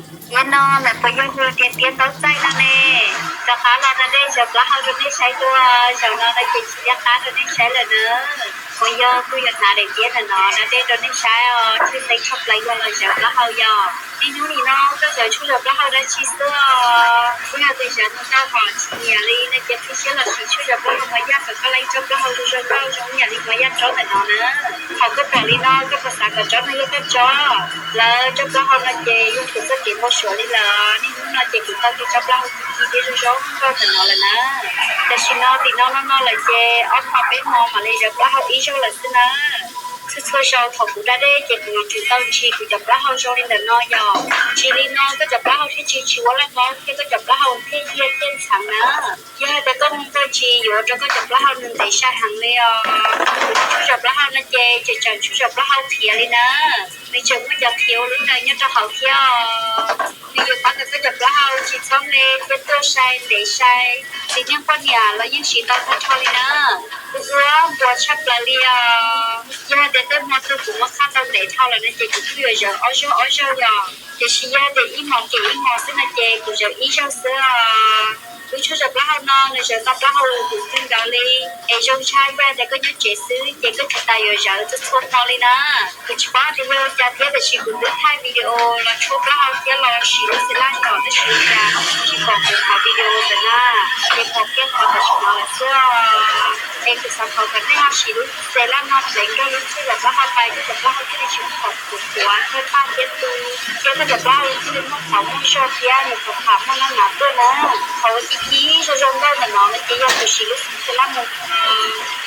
Tiab no lawv puas yog hu tias tiab ntaub txaij no ne? Rov qab los da dej zaws plaub hau rau nej saib dua. Zaum no no ces tsis nco qab rau nej saib lawm na. Puas yog kuj yuav hnav daim tiab ntawm no da dej rau nej saib os. Tshwj xeeb tshaj plaws yog los zaws plaub hau yog. Niaj hnub nim no koj zaws tshuaj zaws plaub hau dab tsi xwb os? Kuj yog tias zaws ntau ntau hom tsis nyiam li no ces qhib siab los siv tshuaj zaws plaub hau mos yaj kom koj laib tsob plaub hau zoo zoo nkauj zoo ib yam li mos yaj tsob ntawm no na. Thaum koj pom li no koj puas xav kom tsob no yog koj tsob? Lawv tsob plaub hau no ces yog kuv txoj kev npau suav li lawm. Niaj hnub no ces kuv tau kiag tsob plaub hau ci ci thiab zoo zoo nkauj ntawm no lawm na. Tam sim no tim no no no lawm ces ob hmo peb hmo mam li zaws plaub hau ib zaug lawm xwb na. Txhua txhua zaus thaum kuv da dej ces kuv yuav tsum tau ntsis kuv cov plaub hau zoo li ntawm no yog. Ntsis li no koj cov plaub hau thiaj tsis tsis ua laj ntaub thiab koj cov plaub hau thiaj yiag thiaj ntxheev na. Yog hais tias koj mus npaj ntsis yuav rau koj cov plaub hau nws ntev sai heev li os. Kuv tshuaj zaws plaub hau no ces tseem tshuaj zaws plaub hau qhiav li na. Nws tseem muaj cov qhiav ua lub ntawd nyob rau hauv thiab os. Nws yuav pab kom koj cov plaub hau tsis txhob me thiab tuaj sai ntev sai. Txiv neej poj niam los yeej siv tau tag nrho li na. Kuj ua npuas tshaj plaws li os. Yog hais tias tej hmo twg kuv muab qhaj tau ntev dhau lawm no ces kuv kuj yuav zaws ob zaug ob zaug yog. Tiam sis yog tias ib hmos kem ib hmos xwb no ces kuv zaws ib zaug xwb os. Lub tshuaj zaws plaub hau no nws zaws tau plaub hau kuv kawg nkaus li. Es zoo tshaj yog tias koj nyob tsev xwb ces koj tsis tas yuav zaws txhua txhua hmo li na. Kuv tsis paub tias yog ua cas thiab tiam sis kuv twb thaij video los tshuaj plaub hau thiab los siv lub xev laj nyom tab sis ua cas tsis pom kuv qhov video ntawd na. Ces pom kiag qhov tam sim no lawm xwb os. Es kuv xav thov kom nej ho siv lub xev laj no pleev nrog lub tshuaj zaws plaub hau pais, koj cov plaub hau thiaj li tsis muaj qhov qhuav qhuav thiab paj thiab tu, thiab koj cov plaub hau thiaj li muaj qhov muaj zog thiab nws puas tham muaj nab nav tuaj na. Qhov uas ci ci zoo zoo nkauj ntawm no no ces yog kuv siv lub xev laj mus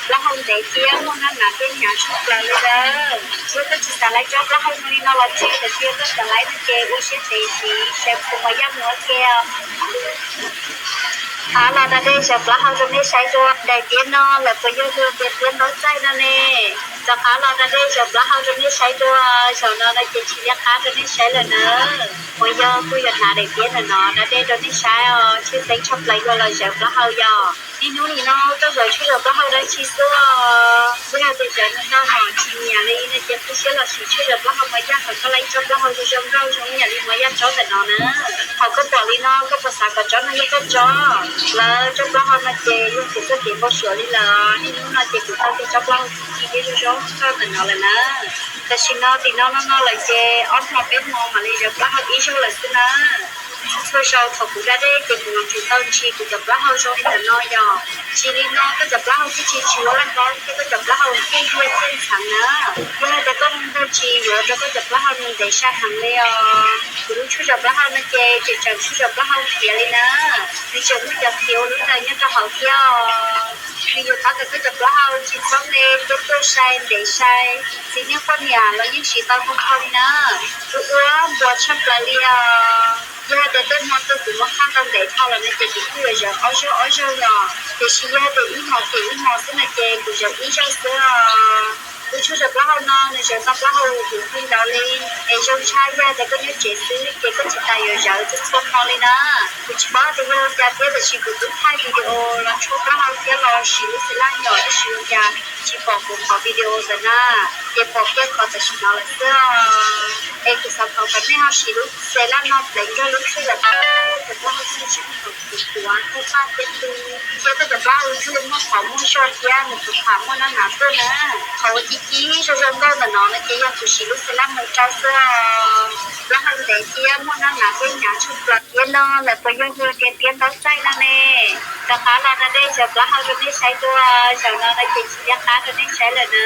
plaub hau ntev thiab muaj nab nav thiab hnyav tshaj plaws li lawm. Yog koj tsis xav laib tsob plaub hau zoo li no los tsis, tiam sis yog koj xav laib no ces ua siab ntev siv shampoo mos yaj mus ua ke os. Rov qab los da dej zaws plaub hau rau nej saib dua. Daim tiab no lawv puas yog hu tias tiab ntaub txaij no ne? Rov qab los da dej zaws plaub hau rau nej saib dua. Zaum no no ces tsis liab qab rau nej saib lawm na. Uas yog kuj yuav hnav daim tiab ntawm no da dej rau nej saib os. Tshwj xeeb tshaj plaws yog los zaws plaub hau yog. Niaj hnub nim no koj zaws tshuaj zaws plaub hau dab tsi xwb os? Kuj yog tias zaws ntau ntau hom tsis nyiam li no ces qhib siab los siv tshuaj zaws plaub hau mos yaj kom koj laib ib tsob plaub hau zoo zoo nkauj zoo ib yam li mos yaj tsob ntawm no na. Thaum koj pom li no koj puas xav kom tsob no yog koj tsob? Lawv tsob plaub hau no ces yog kuv txoj kev npau suav li lawm. Niaj hnub no ces kuv tau kiag tsob plaub hau ci ci thiab zoo zoo nkauj ntawm no lawm na. Tam sim no tim no no no lawm ces ob hmo peb hmo mam li zaws plaub hau ib zaug lawm xwb na. Txhua zaus thaum kuv da dej ces kuv yuav tsum tau ntsis kuv cov plaub hau zoo li ntawm no yog. Ntsis li no koj cov plaub hau thiaj tsis tsis ua laj ntaub thiab koj cov plaub hau thiaj yiag thiaj ntxheev na. Yog hais tias koj mus npaj ntsis yuav rau koj cov plaub hau nws ntev sai heev li os. Kuv lub tshuaj zaws plaub hau no ces tseem tshuaj zaws plaub hau qhiav li na. Nws tseem muaj cov qhiav ua lub ntawd nyob rau hauv thiab os. Nws yuav pab kom koj cov plaub hau tsis txhob me thiab tuaj sai ntev sai. Txiv neej poj niam los yeej siv tau tag nrho li na. Kuj ua npuas tshaj plaws li os. Yog hais tias tej hmo twg kuv muab qhaj tau ntev dhau lawm no ces kuv kuj yuav zaws ob zaug ob zaug yog. Tiam sis yog hais tias ib hmos kem ib hmos xwb no ces kuv zaws ib zaug xwb os. Lub tshuaj zaws plaub hau no nws zaws tau plaub hau kuv kawg nkaus li. Es zoo tshaj yog tias koj nyob tsev xwb ces koj tsis tas yuav zaws txhua txhua hmo li na. Kuv tsis paub tias yog ua cas thiab tiam sis kuv twb thaij video los tshuaj plaub hau thiab los siv lub xev laj nyom tab sis ua cas tsis pom kuv qhov video ntawd na. Ces pom kiag qhov tam sim no lawm xwb os. Es kuv xav thov kom nej ho siv lub xev laj no pleev nrog lub tshuaj zaws plaub hau, koj cov plaub hau thiaj li tsis muaj qhov qhuav qhuav thiab paj thiab tu, thiab koj cov plaub hau thiaj li muaj qhov muaj zog thiab nws puas tham muaj nab nav tuaj na. Qhov uas ci ci zoo zoo nkauj ntawm no no ces yog kuv siv lub xev laj mus rau xwb os. Plaub hau ntev thiab muaj nab nav thiab hnyav tshaj plaws. Tiab no lawv puas yog hu tias tiab ntaub txaij no ne? Rov qab los da dej zaws plaub hau rau nej saib dua. Zaum no no ces tsis liab qab rau nej saib lawm na.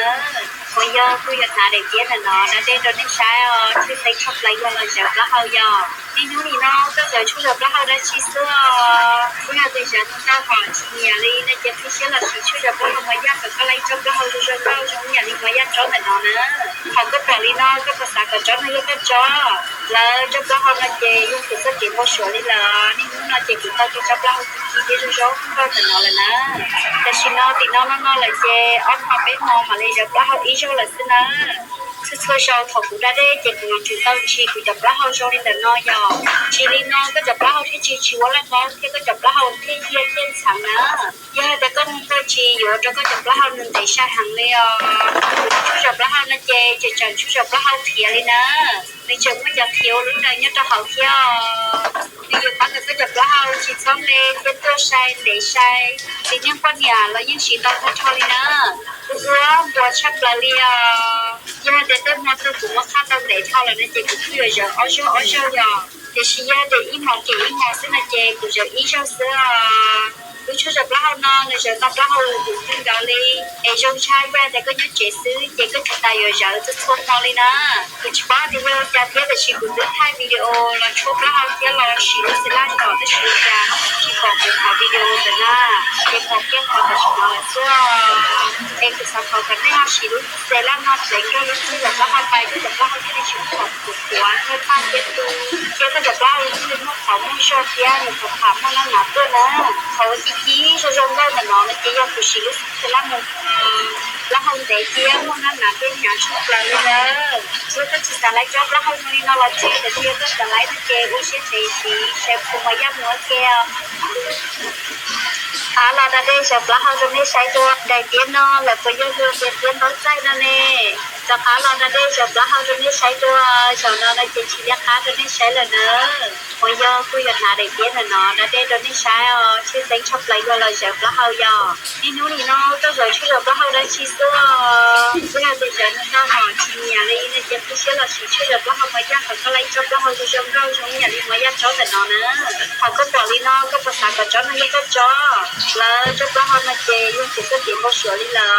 Uas yog kuj yuav hnav daim tiab ntawm no da dej rau nej saib os. Tshwj xeeb tshaj plaws yog los zaws plaub hau yog. Niaj hnub nim no koj zaws tshuaj zaws plaub hau dab tsi xwb os? Kuj yog tias zaws ntau ntau hom tsis nyiam li no ces qhib siab los siv tshuaj zaws plaub hau mos yaj kom koj laib ib tsob plaub hau zoo zoo nkauj zoo ib yam li mos yaj tsob ntawm no na. Thaum koj pom li no koj puas xav kom tsob no yog koj tsob? Lawv tsob plaub hau no ces yog kuv txoj kev npau suav li lawm. Niaj hnub no ces kuv tau kiag tsob plaub hau ci ci thiab zoo zoo nkauj ntawm no lawm na. Tam sim no tim no no no lawm ces ob hmo peb hmo mam li zaws plaub hau ib zaug lawm xwb na. Txhua txhua zaus thaum kuv da dej ces kuv yuav tsum tau ntsis kuv cov plaub hau zoo li ntawm no yog tsis li no koj cov plaub hau thiaj tsis tsis ua laj mob thiab koj cov plaub hau thiaj yiag thiaj ntxheev na. Yog hais tias koj mus koj tsis yuav rau koj cov plaub hau nws ntev sai heev li os. Kuv tshuaj zom plaub hau no ces tseem tseem tshuaj zom plaub hau khiav li na. Nws tseem muaj cov khiav ua lub daws nyob rau hauv thiab os. Nws yuav pab kom koj cov plaub hau tsis txhob nqe thiab tuaj sai ntev sai. Txiv neej poj niam los yeej siv tau tag nrho li na. Kuv ua npuas tshaj plaws li os. Yog hais tias tej hmo twg kuv muab qhaj tau ntev dhau lawm no ces kuv kuj yuav zawv ob zaug ob zaug yom. Tiam sis yog tias ib hmos kem ib hmos xwb no ces kuv zawv ib zaug xwb os. Lub tshuaj zawv plaub hau no nws zawv tau plaub hau huv kawg nkaus li. Es zoo tshaj yog tias koj nyob tsev xwb ces koj tsis tas yuav zawv txhua txhua hmo li na. Kuv tsis paub tias yog ua cas thiab tiam sis kuv twb thaij video los tshuaj plaub hau thiab los siv lub xev laj tom tab sis ua cas tsis pom kuv qhov video ntawd na. Ces pom kiag qhov tam sim no lawm xwb. Es kuv xav thov kom nej ho siv lub xev laj no pleev kiag lub tshuaj zawv plaub hau pais koj cov plaub hau thiaj li tsis muaj qhov kuav kuav thiab paj thiab tu, thiab koj cov plaub hau thiaj li muaj qhov muaj zog thiab nws qhov tham muaj nab nav tuaj na. Qhov uas ci ci zoo zoo nkauj ntawm no no ces yog kuv siv lub xev laj mus plaub hau ntev thiab muaj nab nav tuaj hnyav tshaj plaws li lawm. Yog koj tsis xav laib tsob plaub hau zoo li no los tsis, tiam sis yog koj xav laib no ces ua siab ntev siv shampoo Mos Yaj Muas ua ke os. Rov qab los da dej zawv plaub hau rau nej saib dua. Daim tiab no lawv puas yog hu tias tiab ntaub txaij no ne? Rov qab los da dej zawv plaub hau rau nej saib dua. Zaum no no ces tsis liab qab rau nej saib lawm na. Uas yog kuj yuav hnav daim tiab ntawm no da dej rau nej saib os. Tshwj xeeb tshaj plaws yog los zawv plaub hau yog. Niaj hnub nim no koj zawv tshuaj zawv plaub hau dab tsi xwb os? Yog tias zawv ntau ntau hom tsis nyiam li no ces kuj siab los siv tshuaj zawv plaub hau Mos Yaj kom koj laib ib tsob plaub hau zoo zoo nkauj zoo ib yam li Mos Yaj tsob ntawm no na. Thaum koj pom li no koj puas xav kom tsob no yog koj tsob? Lawv tsob plaub hau no ces yog tias koj cev npau suav li lawm.